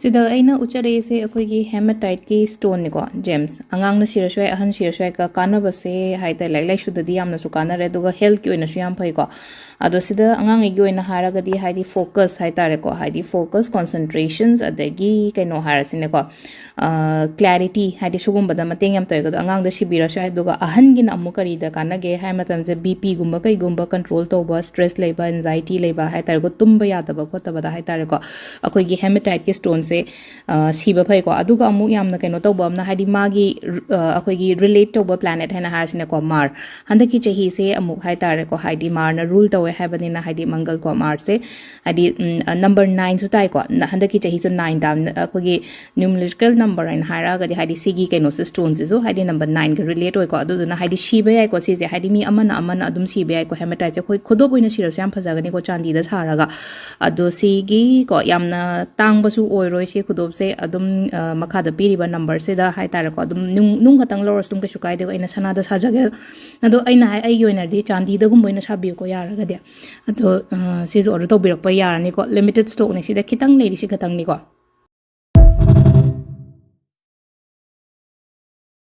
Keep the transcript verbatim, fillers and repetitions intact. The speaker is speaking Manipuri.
ꯁꯤꯗ ꯑꯩꯅ ꯎꯠꯆꯔꯛꯏꯁꯦ ꯑꯩꯈꯣꯏꯒꯤ ꯍꯦꯃꯥꯇꯥꯏꯠꯀꯤ ꯁ꯭ꯇꯣꯟꯅꯤꯀꯣ, ꯖꯦꯝꯁ꯫ ꯑꯉꯥꯡꯅ ꯁꯤꯔꯁꯨ ꯌꯥꯏ, ꯑꯍꯟ ꯁꯤꯔꯁꯨ ꯌꯥꯏ, ꯀ-, ꯀꯥꯟꯅꯕꯁꯦ ꯍꯥꯏꯇꯥꯔꯦ, ꯂꯥꯏꯔꯤꯛ ꯂꯥꯏꯁꯨꯗꯗꯤ ꯌꯥꯝꯅꯁꯨ ꯀꯥꯟꯅꯔꯦ, ꯑꯗꯨꯒ ꯍꯦꯜꯠꯀꯤ ꯑꯣꯏꯅꯁꯨ ꯌꯥꯝ ꯐꯩꯀꯣ꯫ ꯑꯗꯣ ꯁꯤꯗ ꯑꯉꯥꯡꯉꯩꯒꯤ ꯑꯣꯏꯅ ꯍꯥꯏꯔꯒꯗꯤ, ꯍꯥꯏꯗꯤ ꯐꯣꯀꯁ ꯍꯥꯏꯇꯥꯔꯦꯀꯣ, ꯍꯥꯏꯗꯤ ꯐꯣꯀꯁ, ꯀꯣꯟꯁꯦꯟꯇ꯭ꯔꯦꯁꯟꯁ, ꯑꯗꯒꯤ ꯀꯩꯅꯣ ꯍꯥꯏꯔꯁꯤꯅꯦꯀꯣ, ꯀ꯭ꯂꯦꯔꯤꯇꯤ, ꯍꯥꯏꯗꯤ ꯁꯤꯒꯨꯝꯕꯗ ꯃꯇꯦꯡ ꯌꯥꯝ ꯇꯧꯋꯦ꯫ ꯑꯗꯣ ꯑꯉꯥꯡꯗ ꯁꯤꯕꯤꯔꯁꯨ ꯌꯥꯏ꯫ ꯑꯗꯨꯒ ꯑꯍꯟꯒꯤꯅ ꯑꯃꯨꯛ ꯀꯔꯤꯗ ꯀꯥꯟꯅꯒꯦ ꯍꯥꯏ ꯃꯇꯝꯁꯦ, ꯕꯤ ꯄꯤꯒꯨꯝꯕ ꯀꯩꯒꯨꯝꯕ ꯀꯟꯇ꯭ꯔꯣꯜ ꯇꯧꯕ, ꯁ꯭ꯇ꯭ꯔꯦꯁ ꯂꯩꯕ, ꯑꯦꯟꯖꯥꯏꯇꯤ ꯂꯩꯕ ꯍꯥꯏꯇꯥꯔꯦꯀꯣ, ꯇꯨꯝꯕ ꯌꯥꯗꯕ ꯈꯣꯠꯇꯕꯗ ꯍꯥꯏꯇꯥꯔꯦꯀꯣ, ꯑꯩꯈꯣꯏꯒꯤ ꯍꯦꯃꯥꯇꯥꯏꯠꯀꯤ ꯁ꯭ꯇꯣꯟꯁꯦ, ꯑ, ꯁꯤꯕ ꯐꯩꯀꯣ꯫ ꯑꯗꯨꯒ ꯑꯃꯨꯛ ꯌꯥꯝꯅ ꯀꯩꯅꯣ ꯇꯧꯕ ꯑꯃꯅ, ꯍꯥꯏꯗꯤ ꯃꯥꯒꯤ, ꯑ, ꯑꯩꯈꯣꯏꯒꯤ ꯔꯤꯂꯦꯠ ꯇꯧꯕ ꯄ꯭ꯂꯥꯅꯦꯠ ꯍꯥꯏꯅ ꯍꯥꯏꯔꯁꯤꯅꯦꯀꯣ, ꯃꯥꯔ꯫ ꯍꯟꯗꯛꯀꯤ ꯆꯍꯤꯁꯦ ꯑꯃꯨꯛ ꯍꯥꯏꯇꯥꯔꯦꯀꯣ, ꯍꯥꯏꯗꯤ ꯃꯥꯔꯅ ꯔꯨꯜ ꯇꯧꯋꯦ ꯍꯥꯏꯕꯅꯤꯅ, ꯍꯥꯏꯗꯤ ꯃꯪꯒꯜ ꯀꯣ, ꯃꯥꯔꯁꯁꯦ, ꯍꯥꯏꯗꯤ, ꯎꯝ, ꯑ, ꯅꯝꯕꯔ ꯅꯥꯏꯟꯁꯨ ꯇꯥꯏꯀꯣ꯫ ꯅ-, ꯍꯟꯗꯛꯀꯤ ꯆꯍꯤꯁꯨ ꯅꯥꯏꯟ ꯇꯥꯕꯅ, ꯑꯩꯈꯣꯏꯒꯤ ꯅ꯭ꯌꯨꯃꯔꯤꯀꯦꯜ ꯅꯝꯕꯔ ꯍꯥꯏꯅ ꯍꯥꯏꯔꯛꯑꯒꯗꯤ, ꯍꯥꯏꯗꯤ ꯁꯤꯒꯤ ꯀꯩꯅꯣꯁꯦ, ꯁ꯭ꯇꯣꯟꯁꯤꯁꯨ ꯍꯥꯏꯗꯤ ꯅꯝꯕꯔ ꯅꯥꯏꯟꯒ ꯔꯤꯂꯦꯠ ꯑꯣꯏꯀꯣ꯫ ꯑꯗꯨꯗꯨꯅ ꯍꯥꯏꯗꯤ ꯁꯤꯕ ꯌꯥꯏꯀꯣ ꯁꯤꯁꯦ, ꯍꯥꯏꯗꯤ ꯃꯤ ꯑꯃꯅ ꯑꯃꯅ ꯑꯗꯨꯝ ꯁꯤꯕ ꯌꯥꯏꯀꯣ꯫ ꯍꯦꯃꯥꯇꯥꯏꯠꯁꯦ ꯑꯩꯈꯣꯏ ꯈꯨꯗꯣꯞ ꯑꯣꯏꯅ ꯁꯤꯔꯁꯨ ꯌꯥꯝ ꯐꯖꯒꯅꯤꯀꯣ, ꯆꯥꯟꯗꯤꯗ ꯁꯥꯔꯒ꯫ ꯑꯗꯣ ꯁꯤꯒꯤꯀꯣ, ꯌꯥꯝꯅ ꯇꯥꯡꯕꯁꯨ ꯑꯣꯏꯔꯣꯏ ꯁꯤ ꯈꯨꯗꯣꯞꯁꯦ꯫ ꯑꯗꯨꯝ, ꯑ, ꯃꯈꯥꯗ ꯄꯤꯔꯤꯕ ꯅꯝꯕꯔꯁꯤꯗ ꯍꯥꯏꯇꯥꯔꯦꯀꯣ, ꯑꯗꯨꯝ ꯅꯨꯡ, ꯅꯨꯡ ꯈꯛꯇꯪ ꯂꯧꯔꯁꯨ ꯑꯗꯨꯝ ꯀꯩꯁꯨ ꯀꯥꯏꯗꯦꯀꯣ꯫ ꯑꯩꯅ ꯁꯅꯥꯗ ꯁꯥꯖꯒꯦ꯫ ꯑꯗꯣ ꯑꯩꯅ ꯍꯥꯏ, ꯑꯩꯒꯤ ꯑꯣꯏꯅꯗꯤ ꯆꯥꯟꯗꯤꯗꯒꯨꯝꯕ ꯑꯣꯏꯅ ꯁꯥꯕꯤꯌꯨꯀꯣ ꯌꯥꯔꯒꯗꯤ꯫ ꯑꯗꯣ, ꯑ, ꯁꯤꯁꯨ ꯑꯣꯔꯗꯔ ꯇꯧꯕꯤꯔꯛꯄ ꯌꯥꯔꯅꯤꯀꯣ꯫ ꯂꯤꯃꯤꯇꯦꯠ ꯁ꯭ꯇꯣꯛꯅꯦ, ꯁꯤꯗ ꯈꯤꯇꯪ ꯂꯩꯔꯤ, ꯁꯤ ꯈꯛꯇꯪꯅꯤꯀꯣ꯫